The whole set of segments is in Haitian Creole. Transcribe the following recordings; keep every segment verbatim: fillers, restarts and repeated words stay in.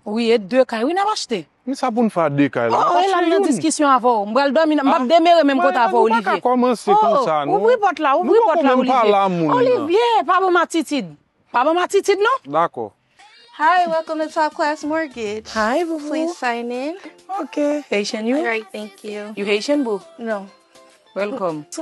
Wi, e de kay, wi, n ap achte. Men sa pou n fè a de kay la? Oh, e la m nan diskisyon avè w. M pral dòmi nan, m p ap demere menm kote avè w, Olivier. Kòmanse konsa, non. Ouvri pòt la, ouvri pòt la, Olivier. Olivier, pa ban m atitid. Pa ban m atitid, non. Dakò. Hi, welcome to Top Class Mortgage. Hi, boo boo. Please sign in. Okay, Haitian you? All right, thank you. You Haitian, boo? No. Welcome. Se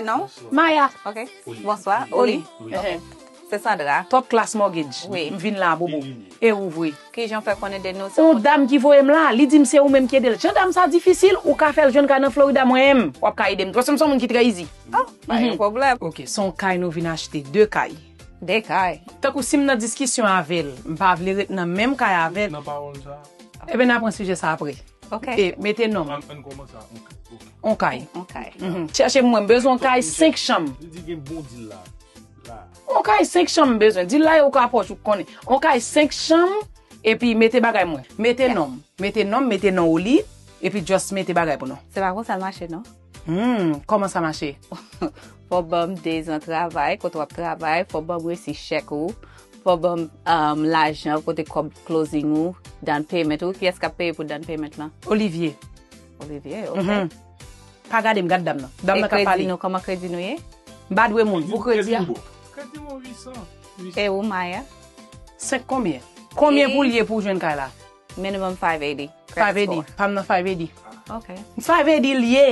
non? Maya. Ok. Bonswa. Oli. Ehe. Se Sandra. Top Class Mortgage. Wi. M vin la, boo boo. E ouvri. Kijan w fè konnen de nou? On dam ki voye m la, li di m se ou menm ki ede l. Jan dam sa difisil, ou ka fè l jwenn kay nan Florida, mwen menm w ap ka ede m. Paske m se yon moun ki trè easy. Oh, pa gen pwoblèm. Ok, se yon kay nou vin achte, de kay. De kay. Tankou si m nan diskisyon avè l, m pa vle ret nan menm kay avè l. Nan pawòl sa. Ebyen, n a pran sijè sa apre. Ok. E mete non m. Ann kòmanse a on kay. Ok. On kay. Ok. Mhm. Chèche mwen, m bezwen on kay senk chanm. Li di gen bon dil la. La. On kay senk chanm m bezwen. Dil la yo ka pòch ou konnen. On kay senk chanm, epi mete bagay mwen. Mete non m. Mete non m, mete non Oli, epi just mete bagay pou nou. Se pa konsa l mache non. Hmm, kòman sa mache? Fò ban m dezan travay, kote w ap travay, fò ban m resi chèk ou, fò ban m um, lajan kote kòb closing ou, down payment ou. Kiyès k ap peye pou down payment lan? Olivier. Olivier, ok. Mhm. Pa gade m, gad dam nan. Dam E nan k ap pale. Kredi nou, kòman kredi nou ye? M pa dwe moun. Pou kredi a? Kredi mwen uit san. E ou, Maya? Senk konbyen? Konbyen pou l ye pou w jwenn kay la? Minimum five eighty. Five eighty. Pa m nan five eighty. Ok. Five eighty l ye.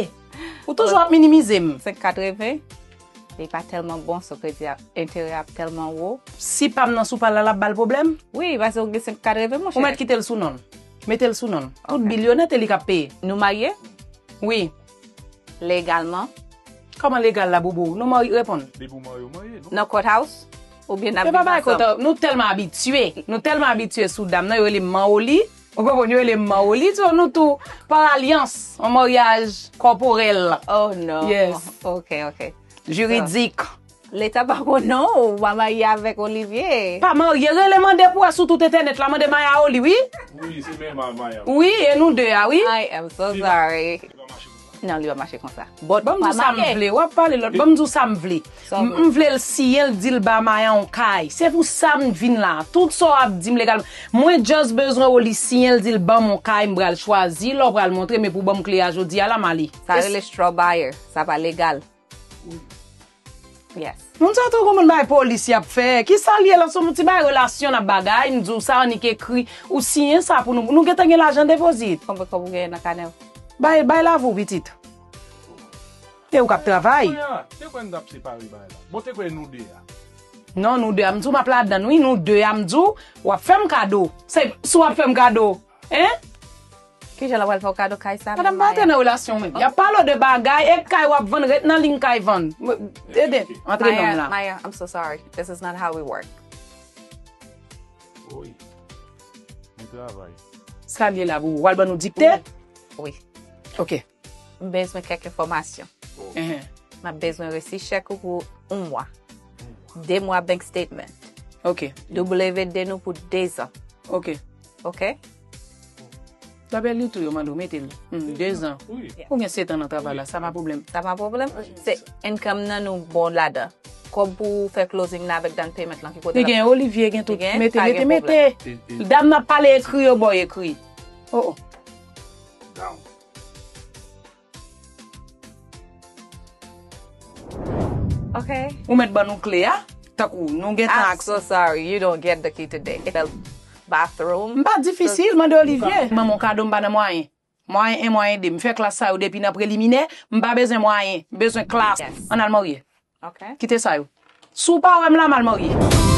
Ou toujou ap minimize m. Senk katreven. Li pa tèlman bon, so kredi a, enterè ap tèlman wo. Si pa m nan sou pal la, l ap ba l pwoblèm? Wi, paske ou gen senk katreven, monchè. Ou mèt kite l sou non l. Mete l sou non l. Tout bil yo nèt e li k ap peye. Nou marye? Wi. Legalman? Kòman legal la, boo boo? Nou marye, reponn. Depi w marye, w marye, non? Nan courthouse? Oubyen n ap Se pa viv bay ansanm? Kòtò, nou tèlman abitye. Nou tèlman abitye sou dam nan, yo rele m Man Oli. Ou konprann, yo rele m Man Oli, so nou tou pa alyans, an maryaj kòporèl. Oh non. Yes. Ok, ok. Jiridik. Leta pa konn non, ou pa marye avèk Olivier. Pa marye, rele mande pou wè sou tout entènèt la, mande Maya Oli, wi. Wi, se menm a Maya. Wi, e nou de a, wi. I am so sorry. Non, li pa mache konsa. But Ban m di w sa m vle, w ap pale lòt, ban m di w sa m vle. Sa w vle. M vle l siyen l di l ba Maya on kay. Se pou sa m vin la. Tout sa w ap di m legalman. Mwen just bezwen Oli siyen l di l ban m on kay, m pral chwazi, lè w pral montre, men pou ban m kle a jodi a la, m ale. Sa rele straw buyer. Sa pa legal. Yes. Moun sa tou konn bay polis y ap fè. Ki sa l ye la, se yon ti bay relasyon n ap bagay, m di w sa annik ekri, ou siyen sa pou nou. Nou gentan gen lajan depozit. Konbyen kòb ou genyen nan kanè w? Bay, bay lavi w, pitit. E ou k ap travay. Kounye a, te kwè n t ap separe bagay la. Bon, te kwè nou de a. Non, nou de a, m di w m ap ladann, wi, nou de a, m di w, w ap fè m kado. Se, si w ap fè m kado, en? Kijan l ap pral fè w kado kay sa? Madanm pa antre nan relasyon menm. Y ap pale w de bagay, e kay w ap vann, ret nan liy kay vann. Ede, antre non m Maya, la. Maya, I'm so sorry. This is not how we work. Wi. Mwen travay. Sa l ye la, boo? W al ban nou dikte? Wi. Ok. M bezwen kèk enfòmasyon. Ehe. M ap bezwen resi chèk ou pou yon mwa. De mwa bank statement. Ok. W de nou pou dezan. Ok. Ok? Labèl li tou yo mande w mete l. Hmm, dezan. Wi. Ou gen sèt an nan travay la, sa pa pwoblèm. Sa pa pwoblèm. Se income nan nou bon ladan. Kòb pou fè closing nan avèk down payment lan ki kote Li l ap gen Olivier, gen tout. Li gen, Mete, pa mete, gen mete. pwoblèm. Dam nan ap pale ekri yo ba w ekri. Oh, oh. Down. Ok. Ou mèt ban nou kle a. Tankou, nou gen tan I'm ak so sorry, you don't get the key today. Bathroom. M pa difisil, mande Olivier. Ban m on kado, m pa nan mwayen. Mwayen en, mwayen de. M fè klas sa yo depi nan preliminè, m pa bezwen mwayen. M bezwen klas. Yes. Ann al marye. Ok. Kite sa yo. Si w pa wè m la, m al marye.